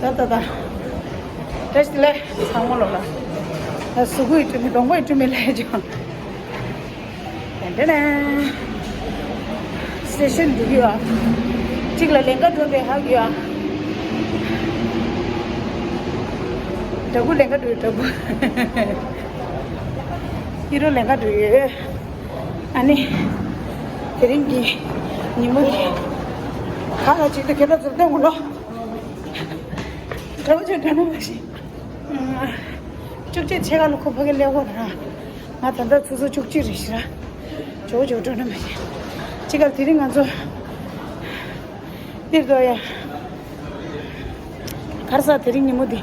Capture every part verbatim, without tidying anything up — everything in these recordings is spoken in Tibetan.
ད་ད་ད། བཀྲ་ཤིས་བདེ་ལེགས་ཚང་མ་ལོ་ལ། ད་གཟུགས་པོའི་སྒྲོན་མེ་གདོང་པའི་སྒྲོན་མེ་ལས་ཀྱང་། དེ་འདྲ་ནས། སི་ཊེ་ཤན་འགྲོ་གི་ཡོད། གཅིག་ལ་ལེན་ག་འགྲོ་བའི་ཧ་གི་ཡོད། འདྲ་པོ་ལེན་ག་འགྲོ་འདྲ་པོ། ཧི་རོ་ལེན་ག་འགྲོ་ཡོད། ཨ་ནི། དེ་རིང་གི་ཉིན་མོ་དེ། ཁ་ལ་ཅིག་ཏུ་ཁྱེད་རང་ཚོར་སྟོན་དགོས་ལོ། འགྲོ་ཆོག་འགྲོ་ན་མ་ཤེས། བཅུ་གཅིག་ཕྱེད་ཀ་ལ་ཁོ་ཕ་གི་སླེབས་ཡོད་ར། ང་ད་ལྟ་ཆུ་ཚོད་བཅུ་གཅིག་རེད་ཤི་ར། འགྲོ་ཆོག་འགྲོ་ན་མ་ཤེས། ཅི་ག་དེ་རིང་ང་ཚོ། འདིར་དོ་ཡ། གར་ས་དེ་རིང་ཉིན་མོ་འདི།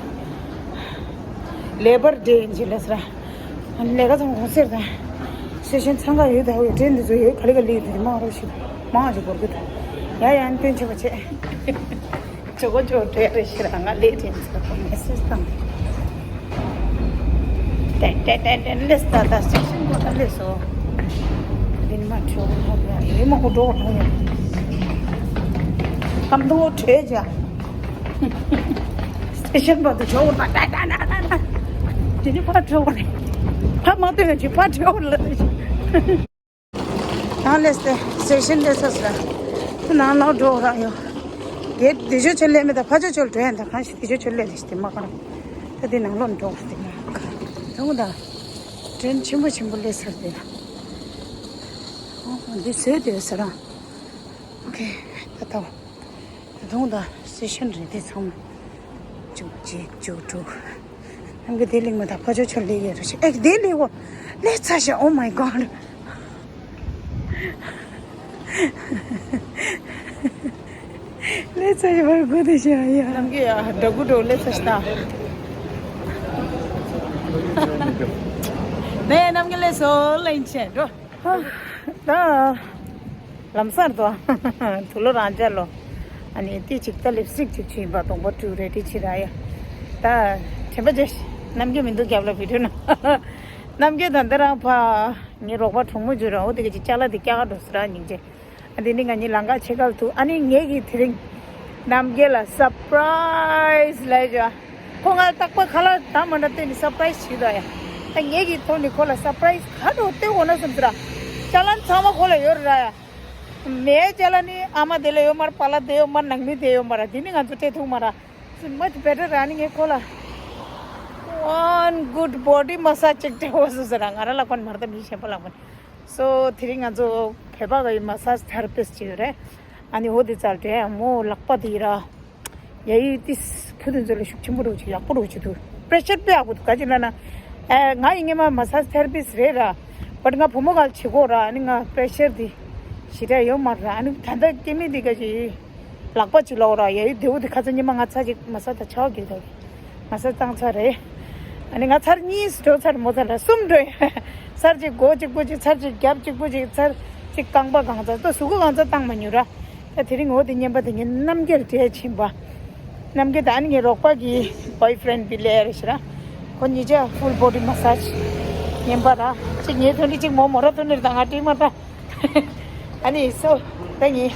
ལེ་བར་ཌེ་ཡིན་ཅི་ལས་ར། ཨ་ནི་ལས་ཀ་ཚང་གོང་སེར་དང་། སི་ཊེ་ཤན་འཚང་ཁ་ཡོད་དང་ཡོད་ཏྲེན་འདི་ཚོ་ཡོད་ག་ལེ་ག་ལེ་ཡོད་དེ་མང་རོ་ཞིག་མང་ཞིག་བོར་གི་འདུག་ཡ་ཡ་ཨ་ནི་སྟོན་ཆེ་བ་ཆེ། ཇོ་གོ་ཇོ་བྲེ་རེ་ཤི་ར་ང་ལེ་ཏྲེན་ཚོ་གོ་མེ་སེ་སི་དང་། ཏན་ཏན་ཏན་ཏན་ལེས་ད་ད་སི་ཊེ་ཤན་གོ་ད་ལེས་སོ། འདི་ནི་མ་འཕྲོ་གོ་ཐོག་ཡ་ཡེ་མ་གོ་འགྲོ་གོ་ཐོག་ཡ། ཀམ་དོ་བྲེ་ཇ། སི་ཊེ་ཤན་བར་དུ་འགྲོ་གོ་ད་ད་ད་ད་ད། འདི་ནི་ཕར་འགྲོ་གོ་རེ། ཕར་མ་ཐོན་ཅི་ཕར་འགྲོ་གོ་ལ་ད་ཅི། ནང་ལས་ཏེ་སི་ཊེ་ཤན་ལས་ས་སི་ར། ནང་ལོག་འགྲོ་ར་ཡོད། གེ་ཊི་དེ་ཆོ་ཆོ་ལས་མེད་ད་ཕ་ཆོ་ཆོ་འགྲོ་ཡན་ད་གང་ཞིག་དེ་ཆོ་ཆོ་ལས་ལས་ཏེ་མ་ག་ར། ད་དེ་ནང་ལོག་འགྲོ་ག་དེ་ན། ཐོང་ད། ཏྲེན་ཆེན་པོ་ཆེན་པོ་ལས་ས་དེ་ན། འོ་འདི་བཟོས་དེ་ས་ར། ཨོ་ཁེ། ད་ད། ད་ཐོང་ད་སི་ཊེ་ཤན་རེད་དེ་ཚང་མ། བཅུ་གཅིག་བཅུ་དྲུག་ནམ་གི་དེ་ལིང་མ་ད་ཕ་ཆོ་ཆོ་ལས་ཡོད་ར་ཤི་ཨེ་དེ་ལས་འོ། ལས་ཚ་ཤ། Oh my God. ལས་ཚ་ཡོད་པར་གོ་དེ་ཤ་ཡ། ནམ་གི་ཡ་འདྲ་གུ་འགྲོ་ལས་ཚ་ཤ་ད། ནས་ནམ་གི་ལས་སོ་ལེན་ཆེ་འགྲོ། ད། ལམ་སང་དུ། དུ་ལོ་རང་ཅག་ལོ། ཨ་ནི་ཏི་ཅིག་ད་ལིབ་སི་ཊིག་ཅིག་ཕྱིན་པ་གདོང་པ་བཀྲུ་རེ་ཏི་ཆི་ར་ཡ། ད། དྲན་པ་བརྗེད་ཤི། ནམ་གི་མི་འདུག་རྒྱབ་ལ་བི་ཌིའོ་ན། ནམ་གི་ད་འདི་རང་ཕ། ངའི་རོགས་པ་གྲོགས་མོ་བརྗོད་ར་འོ་དེ་གི་ཅིག་ཅ་ལག་དེ་སྐྱག་འགྲོ་སི་ར་སྙིང་རྗེ། ཨ་དེ་ནི་ང་གཉིས་ལང་ཀ་ཆེ་ཁལ་དུ་ཨ་ནི་ངེད་ཀྱི་དེ་རིང་། ནམ་གི་ལ་སར་པ་རའི་ཛི་ལ་ཡ། ཁོ་ང་རྟག་པར་ཁ་ལག་ད་མ་འདྲ་བསྟན་ནས་སར་པ་རའི་ཛི་བྱེད་དོ་ཡ། ད་ངེད་ཀྱི་ཐོག་ནས་ཁོ་ལ་སར་པ་རའི་ཛི་ག་འགྲོ་སྟེར་དགོས་ན་བསམ་ཟེར་ར། ཅ་ལག་ཚང་མ་ཁོ་ལ་ཡོད་ར་ཡ། མའི་ཅ་ལག་ནི་ཨ་མ་དེ་ལ་ཡོད་མ་ར། པཱ་ལགས་དེ་ཡོད་མ་ར། ནང་མི་དེ་ཡོད་མ་ར། དེ་ནི་ང་ཚོ་སྤྲད་ཐུབ་མ་ར། So much better ར་ནི་ངས་ཁོ་ལ། One good body massage ཅིག་སྤྲད་དགོས་སོ་ཟེར་ར། ང་ར་ལ་ཁོ་ནི་མ་ར་ད་མི་གཞན་པ་ལ་ཁོ་ནི། So དེ་རིང་ང་ཚོ་བོད་པ་གི་མ་སཱཇ་ཐེ་ར་པིསི་ཅིག་ཡོད་རེད། ཨ་ནི་འོ་དེ་ཙལ་ཏེ་མོ་ལག་པ་དེ་ར། ཡ་ཡི་ཏིས་ཕུ་དུ་ཚོ་ལ་ཤུགས་ཆེན་པོ་རུ་ཅིག་ཡག་པོ་རུ་ཅིག་འདུག་པེ་རེ་ཤར་དཔེ་ཡག་པོ་འདུག་ག་ཅི་ལབ་ན། ཨེ་ང་ཡི་སྔོན་མ་མ་སཱཇ་ཐེ་ར་པིསི་རེད་ར། བཊ་ང་བུ་མོ་ག་ལ་བྱེད་གོ་ར། ཨ་ནི་ང་པེ་རེ་ཤར་དེ་ཞེ་དྲག་ཡོད་མ་ར། ཨ་ནི་ད་ལྟ་སྐྱེ་དམན་དེ་ག་ཅིག་ལག་པ་ཅིག་ལོག་ར། ཡ་ཡི་དེའུ་དེ་ཁ་ཚ་སྔོན་མ་ང་ཚར་ཅིག་མ་སཱཇ་ད་ཆའོ་གི་ད་གི་མ་སཱཇ་བཏང་ཚར་རེད། ཨ་ནི་ང་ཚར་གཉིས་འགྲོ་ཚར་མོ་ཚར་ལ་གསུམ་འགྲོ་ཡ། ཚར་གཅིག་མགོ་གཅིག་པོ་གཅིག་ཚར་གཅིག་རྒྱབ་གཅིག་པོ་གཅིག་ཚར་གཅིག་རྐང་པ་གང་ཚར་ད་གཟུགས་པོ་གང་ཚར་བཏང་མ་མྱོང་ར། ད་དེ་རིང་འོ་དེ་སྔོན་མ་དེ་ངའི་རྣམ་རྒྱལ་འདྲེས་ཕྱིན་པ། རྣམ་རྒྱལ་ད་ཨ་ནི་ངའི་རོགས་པ་གི་བོའི་ཕེ་རེན་ཌི་དེ་ལས་རེད་ཤི་ར། ཁོ་གཉིས་ཆ་ཧྥུལ་བོ་ཌི་མ་སཱཇ་སྔོན་མ་ར། གཅིག་ངའི་ཐོན་ནི་གཅིག་མོ་མོ་ར་ཐོན་ནི་རེད་ད་ང་དྲིས་མ་ད། ཨ་ནི་སོ་ད་ངའི་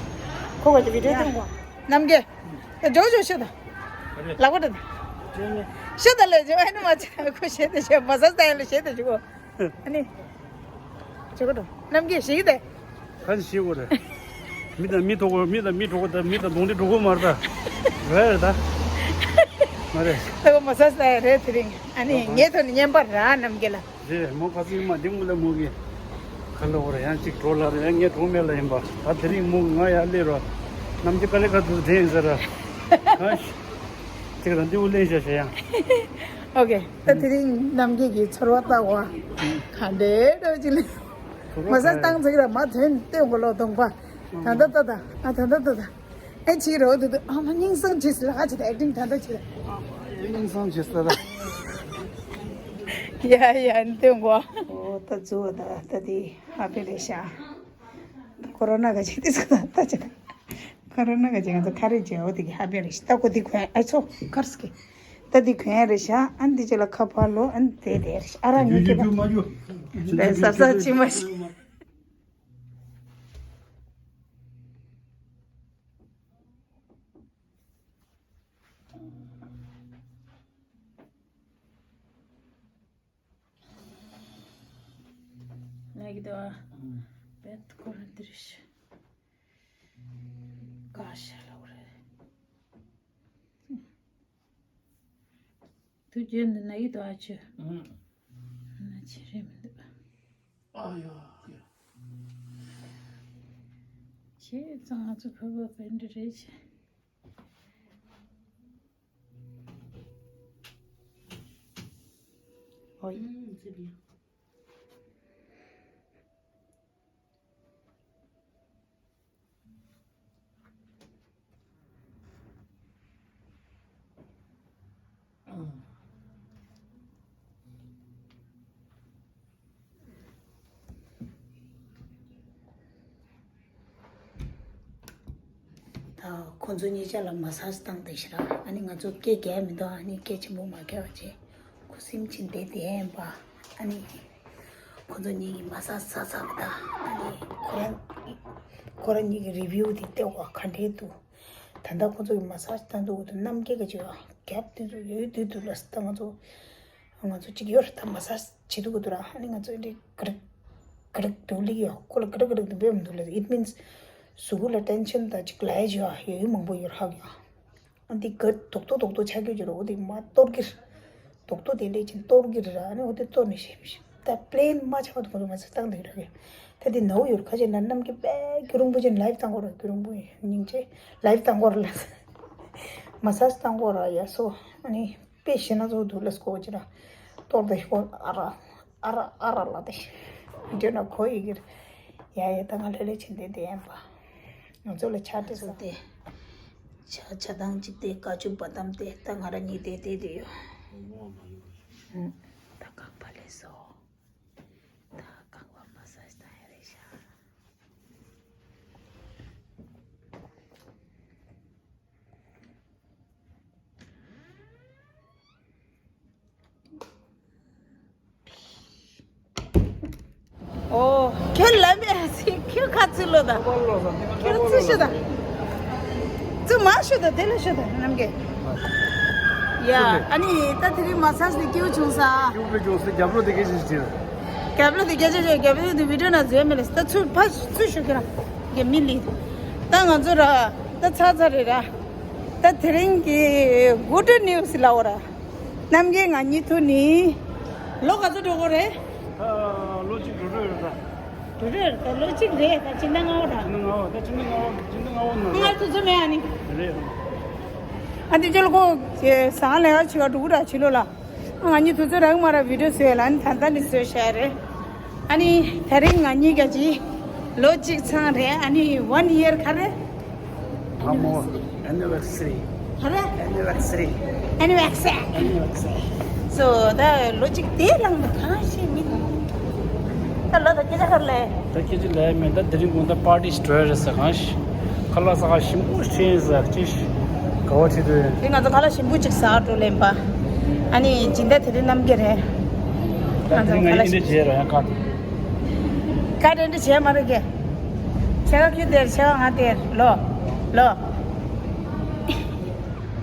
ཁོ་ག་ཅིག་བི་ཌིའོ་བཏང་གོ། རྣམ་རྒྱལ། ད་ཇོ་ཇོ་ཤི་ད། ལག་པ་ད། ཤི་ད་ལས་ཇོ་ཨ་ནི་མ་ཆ་ཁོ་ཤི་ད་ཤི་མ་སཱཇ་ད་ཡ་ལ་ཤི་ད་ཇོ་གོ། ཨ་ནི། ཇོ་གོ་ད། རྣམ་རྒྱལ་ཤི་ད། ག་ཞིག་ཤི་གོ་རེད། མི་དང་མི་ཐོག་གོ་མི་དང་མི་ཐོག་གོ་ད་མི་དང་གདོང་འདྲེ་འགྲོ་གོ་མ་རེད་ད། རེད་རེད་ད། མ་རེད། ད་གོ་མ་སཱཇ་ད་ཡ་རེད་དེ་རིང་། ཨ་ནི་ངའི་ཐོག་ནས་སྙན་པ་ར་རྣམ་རྒྱལ་ལ། རེད་མོ་ཁ་སང་མ་འདི་མོ་ལ་མོ་གི་ཁ་ལ་བོར་ཡང་གཅིག་གྲོ་ལ་རེད་ཡང་ངས་གྲོ་མེད་ལ་ཡིན་པ་ད་དེ་རིང་མོ་ང་ཡར་སླེབས་རོགས། ནམ་རྒྱུན་དཀའ་ལས་ཁག་ཏུ་དྲན་ཡིན་ཟེར་ར། ཨ་ཤི། གཅིག་ལ་འདི་འུ་ལེན་ཤ་ཤ་ཡང་། ཨོ་ཁེ། ད་དེ་རིང་ནམ་རྒྱུན་གྱི་ཚོར་བ་ལྟ་བ་ག་འདྲའི་འདྲ་བ་ཅིག་ལས། ཚོར་བ་མ་ས་ག་བཏང་ཚིག་ར་མ་དོན་ལྟོས་མགོ་ལོག་གདོང་པ། ད་ད་ད་ད་ཨ་ད་ད་ད་ད། ཨེ་ཕྱི་རོལ་དུ་དུ་ཨ་མ་སྙིང་སང་ཆེ་ལ་ཁ་ཆེ་ད་ཨེག་ཊིང་ད་ད་ཆེ་ད། སྙིང་སང་ཆེ་ས་ད། ཡ་ཡ་འདི་ངོ་། ཨོ་ད་ཛུ་ད་ད་དི་ཧ་པེ་རེ་ཤ། ཀོ་རོ་ན་ག་ཆེ་དི་ས་ད་ད་ཆེ་ད། ཀོ་རོ་ན་ག་ཆེ་ང་ཚོ་ཁ་རེ་ཆེ་ཨོ་དི་གི་ཧ་པེ་རེ་ཤ་ད་གོ་དི་ཁོན་ཨ་ཚོ་ཁར་སྐེ། ད་དི་ཁོན་རེ་ཤ་ཨན་དི་ཆེ་ལ་ཁ་ཕ་ལོ་ཨན་དེ་དེ་རེ་ཤ་ཨ་ར་ཉི་ཀི་ད། ད་ས་ས་ཆི་མ་ཤི། དེ་བ་བེད་ཁོ་ར་དེ་རེད་ཤི། ཀ་ཤ་ལ་བ་རེད། དུ་རྒྱན་འདི་ན་ཡིད་དོ་ཨ་ཆུ། ན་ཆི་རེད་མི་འདུག་ཨ་ཡ། ཁྱེད་ཚང་ང་ཚོ་ཕུར་བུ་བེ་འདྲི་རེད་ཆེ། ཨོ་ཡ། ད་ཁོང་ཚོ་གཉིས་ཆ་ལ་མ་སཱ་ཇི་བཏང་བསྡད་ཤག་ཨ་ནི་ང་ཚོ་སྐད་རྒྱག་མི་འདུག་ཨ་ནི་སྐད་ཆེན་པོ་མ་རྒྱག་བྱས། ཁུ་སིམ་ཕྱིན་བསྡད་དེ་ཡིན་པ། ཨ་ནི་ཁོ་ཚོ་གཉིས་ཀྱིས་མ་སཱ་ཇི་ཟ་ཚར་བ་དང་ཨ་ནི་ཁོ་རང་ཁོ་རང་གཉིས་ཀྱི་རི་བིའུ་དེ་བལྟས་པ་ག་འདྲས་འདུག་ད་ལྟ་ཁོ་ཚོ་གིས་མ་སཱ་ཇི་བཏང་འདུག་འོ་དེ་གནམ་གྱི་ག་ཅིག་རྒྱབ་དེ་ཚོ་ཡོད་དུས་འདུག་ལ་ད་ང་ཚོ་ང་ཚོ་གཅིག་ཡོད་རེད་ད་མ་སཱ་ཇི་བྱེད་འདུག་གི་འདུག་ར། ཨ་ནི་ང་ཚོ་འདི་ག་རེ་ག་རེ་འདུག་ལིག་ཡོད་ཁོ་ལ་ག་རེ་ག་རེ་འདུག་འབེབས་མི་འདུག་ལ། It means གཟུགས་པོ་ལ་ཊེན་ཤན་དང་གཅིག་ལ་ཡ་ཅིག་ཡོད་ཡོད་མང་པོ་ཡོད་ར་ཧ་གི་ཡ། འདི་ག་རྡོག་རྡོག་རྡོག་རྡོག་ཆགས་ཀྱི་ཡོད་རེད། འོ་དེ་མ་གཏོར་གྱི་རེད། རྡོག་རྡོག་དེ་ལས་ཀྱང་གཏོར་གྱི་རེད་ར། ཨ་ནི་འོ་དེ་གཏོར་ནས་ཤེས་མི་ཤེས་ད་པི་ལེན་མ་ཆགས་པ་དུ་ཁོ་ཚོ་མ་ཚད་བཏང་འདུག་ར་གི། ད་དེ་ནའུ་ཡོད་ཁ་ཆེ་ན་གནམ་གྱི་དཔེ་རྒྱུ་རིང་པོ་ཅན་ལའིབ་བཏང་གོ་ར། རྒྱུ་རིང་པོ་ཡིན་སྙིང་རྗེ་ལའིབ་བཏང་གོ་ར་ལ་མ་སཱ་ཇི་བཏང་གོ་ར་ཡ་སོ། ཨ་ནི་དཔེ་ཞེ་ན་ཚོ་འདུག་ལ་སྐོ་ཅི་ར་གཏོར་ད་ཤོ་ཨ་ར། ཨ་ར་ཨ་ར་ལ་དེ། བི་ཌིའོ་ནང་གོ་ཡི་གིར། ཡ་ཡ་ད་ང་ལྷོད་ལྷོད་ཕྱིན་བསྡད་དེ་ཡིན་པ། ང་ཚོ་ལ་ཆ་དེ་ས་དེ། ཆ་ཆ་དང་གཅིག་དེ་ཀ་ཅུ་བ་དམ་དེ་ད་ང་ར་གཉིས་དེ་དེ་དེ་ཡོད། ད་གང་པ་ལས་སོ། ད་གང་པ་མ་ས་ད་ཡ་རེད་ཤག་ཨོ། ཁྱོད་ལ་མེད་ཟིག་ཁྱོད་ཁ་ཚིག་ལོ་ད། ཁྱོད་ཚིག་ཤོད་ད། ཚིག་མ་ཤོད་ད་དེ་ལ་ཤོད་ད་རྣམ་རྒྱལ། ཡ་ཨ་ནི་ད་དེ་རིང་མ་སཱ་ཇི་དེ་སྐྱིད་པོ་བྱུང་ས། སྐྱིད་པོ་བྱུང་ས་རྒྱབ་ལོ་དེ་སྐད་ཆ་ཞིག་བྱས། རྒྱབ་ལོ་དེ་སྐད་ཆ་ཞིག་རྒྱབ་ལོ་དེ་བི་ཌིའོ་ནང་བཟོས་མེད་ལ་ད་ཚུར་ཕ་ཚུར་ཤོད་ཀྱི་ར། རྒྱ་མི་ལི། ད་ང་ཚོ་ར་ད་ཚར་ཚར་རེད་ར། ད་དེ་རིང་གི་གུ་ཌི་ནིའུ་སི་ལ་འོ་ར། རྣམ་རྒྱལ་ང་གཉིས་ཐུག་ནི། ལོ་ག་ཚོད་འགྲོ་གི་རེད། ཨ། ལོ་གཅིག་འགྲོ་འགྲོ་ཡོད་ད། འགྲོ་འགྲོ་ཡོད་ད་ལོ་གཅིག་རེད་ད་ཕྱི་ཟླ་ལྔ་པ་ར། ཕྱི་ཟླ་ལྔ་པ་ད་ཕྱི་ཟླ་ལྔ་པ་ཕྱི་ཟླ་ལྔ་པ་ནང་ལྔ་དུས་ཚོད་མེད་ཨ་ནི། རེད། ཨ་འདི་ཅོལ་ཀོ་ཟ་ཁང་ལས་ཀ་བྱེད་ག་འགྲོ་གི་ར་ཕྱི་ལོགས་ལ། ང་གཉིས་དུས་ཚོད་རག་མ་ར་བི་ཌིའོ་བཟོས་ལ་ནི་ད་ལྟ་ནི་བཟོས་བཞག་རེད། ཨ་ནི་དེ་རིང་ང་གཉིས་ཀྱི་ལོ་གཅིག་ཚང་རེད། ཨ་ནི་ཝན་ཡིར་ག་རེ། One more anniversary. ག་རེ། Anniversary. Anniversary. Anniversary. So ད་ལོ་གཅིག་དེ་ལང་ད་གང་ཤེས་མི་ད་ལོ་ད་སྐད་ཆ་ག་རེ་ལས། ད་སྐད་ཆ་ལས་མེད་ད་དེ་རིང་དགོང་ད་པར་ཊི་སྤྲོད་རེད་ཟེར་གང་ཤེས། ཁ་ལག་ཟ་ཁང་ཞིམ་པོ་ཞིག་ཟ་ཅིག་ག་བ་ཁྲིད་དུ། དེ་ང་ཚོ་ཁ་ལག་ཞིམ་པོ་ཅིག་ཟ་འགྲོ་ལེན་པ། ཨ་ནི་སྦྱིན་བདག་དེ་རིང་རྣམ་རྒྱལ་རེད། ད་དེ་རིང་ང་ཡིན་འདྲ་བྱས་ར་ཡང་ཁ་དེ། ཁ་དེ་འདྲ་བྱས་མ་རེད་གི། ཆེ་བ་ཁྱོད་དེར་ཆེ་བ་ང་དེར་ལོ། ལོ།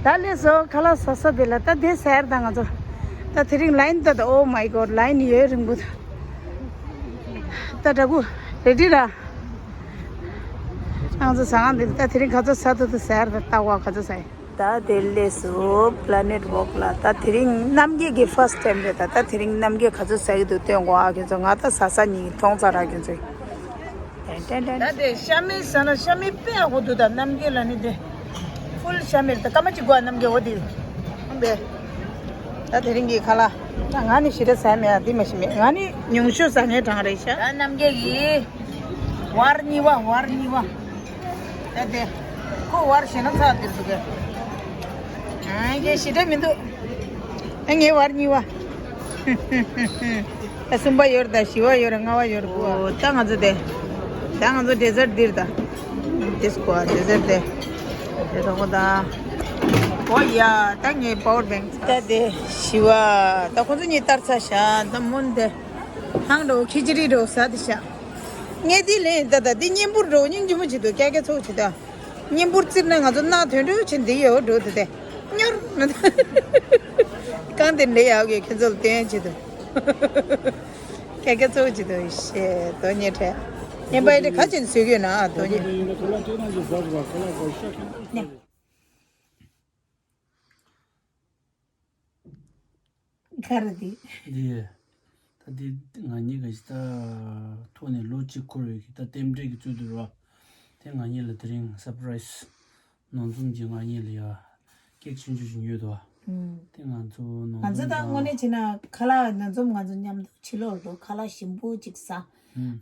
ད་ལས་སོ་ཁ་ལག་ཟ་ས་དེ་ལ་ད་དེ་ཟེར་ད་ང་ཚོ། ད་དེ་རིང་ལའིན་ད་ད་oh my god ལའིན་ཡོད་རིང་པོ་ད། ད་འདྲ་གུ་རེ་ཌི་ར། ང་ཚོ་ཟ་ཁང་འདི་ད་དེ་རིང་ག་ཚོད་ཟ་ཐུབ་ཐུབ་ཟེར་ད་ལྟ་བ་ག་ཚོད་ཟ་ཡིན། ད་དེ་ལས་སུ་Planet Wok ལ་ད་དེ་རིང་རྣམ་རྒྱལ་གྱི་first time རེད་ད། ད་དེ་རིང་རྣམ་རྒྱལ་ག་ཚོད་ཟ་གི་འདུག་སྟོན་གོ་ཨ་ཁྱོད་ཚོ། ང་ད་ཟ་ས་གཉིས་མཐོང་ཚར་ར་ཁྱོད་ཚོས། ད་དེ་ཤ་མེད་ཟ་ན་ཤ་མེད་དཔེ་ཨ་གོ་འདུག་ད་རྣམ་རྒྱལ་ལ་ནི་དེ་ཕུལ་ཤ་མེད་ད་སྐར་མ་གཅིག་གོ་ཨ་རྣམ་རྒྱལ་འོ་དེ་ཧམ་པས། ད་དེ་རིང་གི་ཁ་ལག་ད་ང་ནི་ཞེ་དྲག་ཟ་མེད་ཨ་དེ་མ་ཤེས་མེད། ང་ནི་ཉུང་ཤོས་ཟ་མཁན་གྲངས་རེད་ཤག་ད་རྣམ་རྒྱལ་གྱི་ཝར་གཉིས་པ་ཝར་གཉིས་པ། ད་དེ་ཁོ་བར་ཞེ་ན་ཚ་དེར་འདུག་གས། ཨ་ངས་ཞེ་དྲག་མི་འདུག་ཨ་ངའི་བར་གཉིས་པ། ད་གསུམ་པ་ཡོད་རེད་ད་བཞི་པ་ཡོད་རེད་ལྔ་པ་ཡོད་རེད་ཨོ་ད་ང་ཚོ་དེ། ད་ང་ཚོ་ཌེ་ཛར་འདིར་ད། དེ་སྐོར་ཌེ་ཛར་དེ། དེ་ཐོག་ད། ཨོ་ཡ་ད་ངའི་པ་ཝར་བེང་ད་དེ་བཞི་པ། ད་ཁོ་ཚོ་གཉིས་ལྟར་ཚ་ཤ་ད་མོན་དེ། ཧང་འགྲོ་ཁི་ཅི་རི་འགྲོ་ཟ་དེ་ཤ། ངས་དེ་ལེན་ད་ད་དེ་གཉེན་པོར་འགྲོ་སྙིང་རྗེ་མོ་བྱེད་དོ་ཀྱ་ཀྱ་ཚོགས་བྱེད་ད། གཉེན་པོར་བཙིར་ན་ང་ཚོ་སྣ་དོན་འགྲོ་ཕྱིན་དེ་ཡོད་འགྲོ་དེ་དེ་སྙོར་ན་ད། གང་དེ་འདྲ་ཡག་གི་ཁྱོད་ཚོ་ལ་སྟོན་བྱེད་དོ། སྐད་ཆ་གཙོ་བོ་ཅི་འདུག་ཤེས་དོ་ཉེ་ཁྲེ། ཉན་པ་ཡི་དེ་ཁ་ཅིག་བཟོས་ཡོད་ན་དོ་ཉེ། ག་རེ་དེ། འདི། ད་འདི་ང་གཉིས་ཀྱི་ད་ཐོག་ནས་ལོ་གཅིག་འཁོར་བའི་གི་ད་རྟེན་འབྲེལ་གྱི་ཚུལ་དུ་རེད་བ། དེ་ང་གཉིས་ལ་དེ་རིང་སར་པ་རའི་སི། ནོར་འཛོམས་ཀྱིས་ང་གཉིས་ལ་ཡ། ཀེག་ཆུང་ཆུང་ཞིག་ཉོས་འདུག་བ། ཨུམ། དེ་ང་ཚོ་ནོར་ང་ཚོ་འཛོམས་ད་དངོས་དང་། གནས་བྱས་ན་ཁ་ལག་ནོར་འཛོམས་ང་ཚོ་མཉམ་དུ་ཕྱི་ལོགས་འགྲོ་ཁ་ལག་ཞིམ་པོ་ཅིག་ཟ།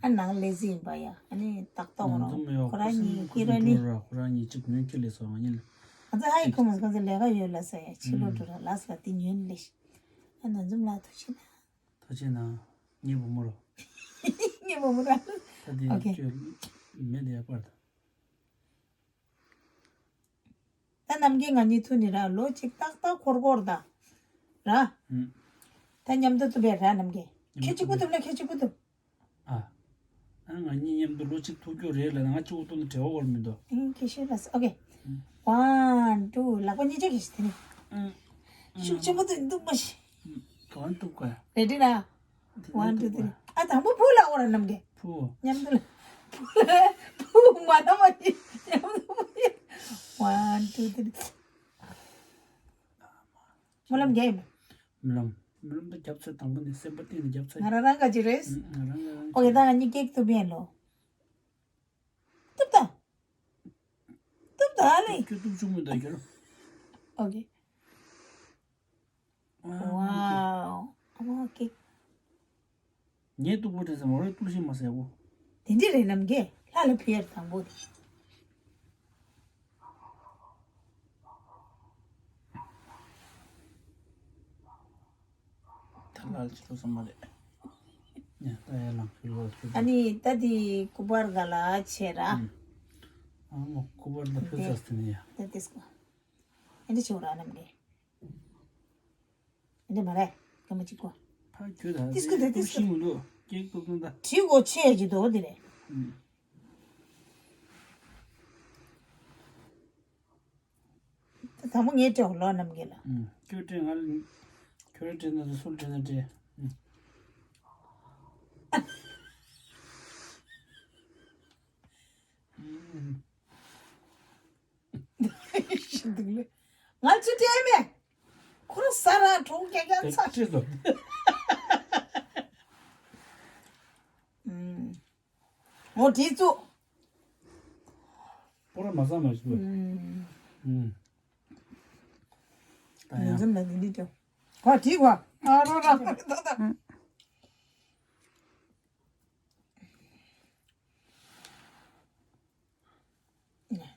ཨུམ། ཨ་ནང་ལས་ཟིན་པ་ཡ། ཨ་ནི་ཏག་ཏག་ནོར་རོ་འཛོམས་ཡོད་ཁོ་རང་གཉིས་ཁོ་ཧི་རོ་ནི། འགྲོ་ར་ཁོ་རང་གཉིས་གཅིག་ཉོས་ཁྱེར་ལས་སོང་ང་གཉིས་ལ། ང་ཚོ་ཧ་ཡི་ཁོ་མོ་ཁོ་ཚོ་ལས་ཀ་ཡོད་ལ་ཟེར་ཡ་ཕྱི་ལོགས་འགྲོ་ར་ལ་ཟེར་དེ་ཉོས་ནི་ལས། ཨ་ནོར་འཛོམས་ལ་ཐུགས་ཆེ་ན། ཐུགས་ཆེ་ན། ངའི་བུ་མོ་རོ། ངའི་བུ་མོ་ར། ད་དེ་ཨོ་ཁེ། ཁྱོད་མེད་དེ་ཡག་པར་ད། ད་རྣམ་རྒྱལ་ང་གཉིས་ཐུག་ནི་ར་ལོ་གཅིག་ཏག་ཏག་འཁོར་འཁོར་ད། ར། ཨུམ། ད་མཉམ་དུ་ཐུག་པའི་ར་རྣམ་རྒྱལ། མཉམ་དུ་ཁྱེད་གཅིག་པུ་ཐུག་ན་ཁྱེད་གཅིག་པུ་ཐུག་ཨ། ཨ་ང་གཉིས་མཉམ་དུ་ལོ་གཅིག་ཐུག་རྒྱུ་རེད་ལ་ང་གཅིག་པུ་ཐུག་ན་བྲེལ་བ་འོར་མི་འདུག་ཨིན་ཁྱེད་ཤེས་ལ་ས་ཨོ་ཁེ། ཨུམ། ཝན་ཊུ་ལག་པ་གཉིས་ཆ་གིས་ཤིག་དེ་ནི། ཨུམ། ཤུགས་ཆེན་པོ་ཐུག་འདུག་མ་ཤི། ཨུམ། ག་བ་འདུག་ག་ཡ། རེ་ཌི་ར། དེ་ཝན་ཊུ་ཐི་རི། ཨ་དང་པོ་ཕུ་ལ་འོ་ར་རྣམ་རྒྱལ། ཕུ། མཉམ་དུ་ལ། ཕུ་ལ་ཕུ་མ་ན་མ་ཡིན། མཉམ་དུ་ཕུ། ཝན་ཊུ་ཐི་རི། སྨོན་ལམ་རྒྱག་ཡིན་པ། སྨོན་ལམ། སྨོན་ལམ་ད་རྒྱབ་ཚར། དང་པོ་ནས་སེམས་པ་གཏིང་ནས་རྒྱབ་ཚར། ང་རང་རང་ག་ཅི་རེད། ཨུམ། ང་རང་ང་རང་ཨོ་ཁེ་ད་ང་གཉིས་ཀེག་ཐུག་པ་ཡིན་ལོ། ཏུབ་ད། ཏུབ་ད་ལེ། ཁྱོད་ཏུབ་བྱུང་མི་འདུག་ཁྱོད། ཨོ་ཁེ། ཝའོ། ཨ་མ་ཀེག་ངས་སྟུག་པོ་དྲན་ས་མ་རེད། སྟུག་ཤིང་མ་ཟེར་བོ། དེ་འདྲ་རེད་རྣམ་རྒྱལ། ལྷ་ལ་ཕུལ་ཡར་དང་པོ་དེ། ད་ལྷ་ལ་ཅི་ཐུག་ས་མ་རེད། ཡ་ད་ཡར་ལངས་ཕུལ་བ་ཕུལ། ཨ་ནི་ད་དེ་སྐུ་པར་ག་ལ་ཆེ་ར། ཨ་མ་སྐུ་པར་ལ་ཕུལ་ས་དེ་ནི་ཡ། ད་དེ་སྐུ། ཨ་འདྲ་ཆེ་བ་ར་རྣམ་རྒྱལ། འདི་མ་རེད། སྐར་མ་གཅིག་པོ། ཕ་ཁྱོད་ད་ཏིས་ཀུ་དེ་ཏིས་ཀུ། ཤིང་མི་འདུག་ཀེག་ཏུ་ཏུ་ད། གྲི་གོ་ཆེ་གི་འདུག་འདི་རེད། ཨུམ། ད་དང་པོ་ངས་སྤྲད་འོ་ལོ་རྣམ་རྒྱལ་ལ། ཨུམ། ཁྱོད་སྤྲད་ང་ལ། ཁྱོད་སྤྲད་ན་ད་སུ་སྤྲད་ན་སྤྲད། ཨུམ། ཨུམ། ཤི་འདུག་ལེ། ང་ཚོ་སྤྲད་མེད། ཁོ་རང་ས་ར་གྲོང་ཁྱེར་ཁྱེར་ཚ། ཁྲིད་སོ། ཨུམ། ངོ་དྲིས་ཚུ། པོ་ར་མ་ས་མ་ཞུ། ཨུམ། ཨུམ། ད་ཡང་། འཛོམས་ལ་འདི་འདྲི་ཅོ། ཁོ་དྲིས་ཁོ། ཨ་རོ་ར། ད་ད།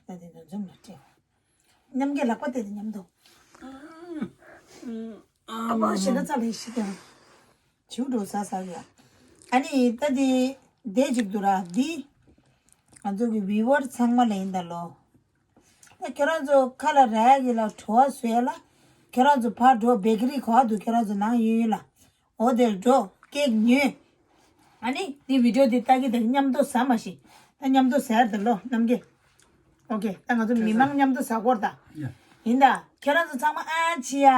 ད་དེ་ཚོ་འཛོམས་ལ་སྤྲད། མཉམ་གྱི་ལག་པ་དེ་དེ་མཉམ་དུ། ཨ་མ་ཞེ་ད་ཚ་ལས་ཤི་དང་། བྱིའུ་འགྲོ་ཟ་ཟ་གི་ཡ། ཨ་ནི་ད་དེ་དེ་ཅིག་འདུག་ར་འདི། ང་ཚོ་གི་བི་ཝར་ཚང་མ་ལ་ཡིན་ད་ལོ། ད་ཁྱོད་རང་ཚོ་ཁ་ལ་ར་ཡ་གི་ལ་བྲོ་བ་བཟོས་ལ། ཁྱོད་རང་ཚོ་ཕར་འགྲོ་བེ་ཀ་རི་ག་བ་འདུག་ཁྱོད་རང་ཚོ་ནང་ཡོད་ཡོད་ལ། འོ་དེར་འགྲོ་ཀེག་ཉོས། ཨ་ནི་འདི་བི་ཌིའོ་འདི་ལྟ་གི་དང་མཉམ་དུ་ཟ་མ་ཤི། ད་མཉམ་དུ་ཟ་ཡར་དང་ལོ་རྣམ་རྒྱལ། ཨོ་ཁེ་ད་ང་ཚོ་མི་མང་མཉམ་དུ་ཟ་སྐོར་ད། ཡ། ཡིན་ད། ཁྱེད་རང་ཚོ་ཚང་མ་ཨ་ཅི་ཡ།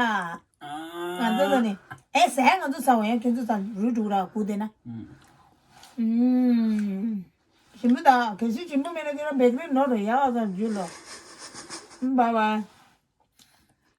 ཨ། ང་ཚོ་ལ་ནི། ཨེ་ཟ་ཡ་ང་ཚོ་ཟ་འོ་ཡ་ཁྱོད་ཚོ་ཚང་རུལ་འགྲོ་ར་གུ་དེ་ན། ཨུམ། ཞིམ་པོ་ད་གལ་སྲིད་ཞིམ་པོ་མེད་ན་ཁྱེད་རང་བེ་ཀ་རི་ནོར་རེ་ཡག་ཨ་ཙམ་རྒྱུ་ལོ། ཨུམ་བ་བ།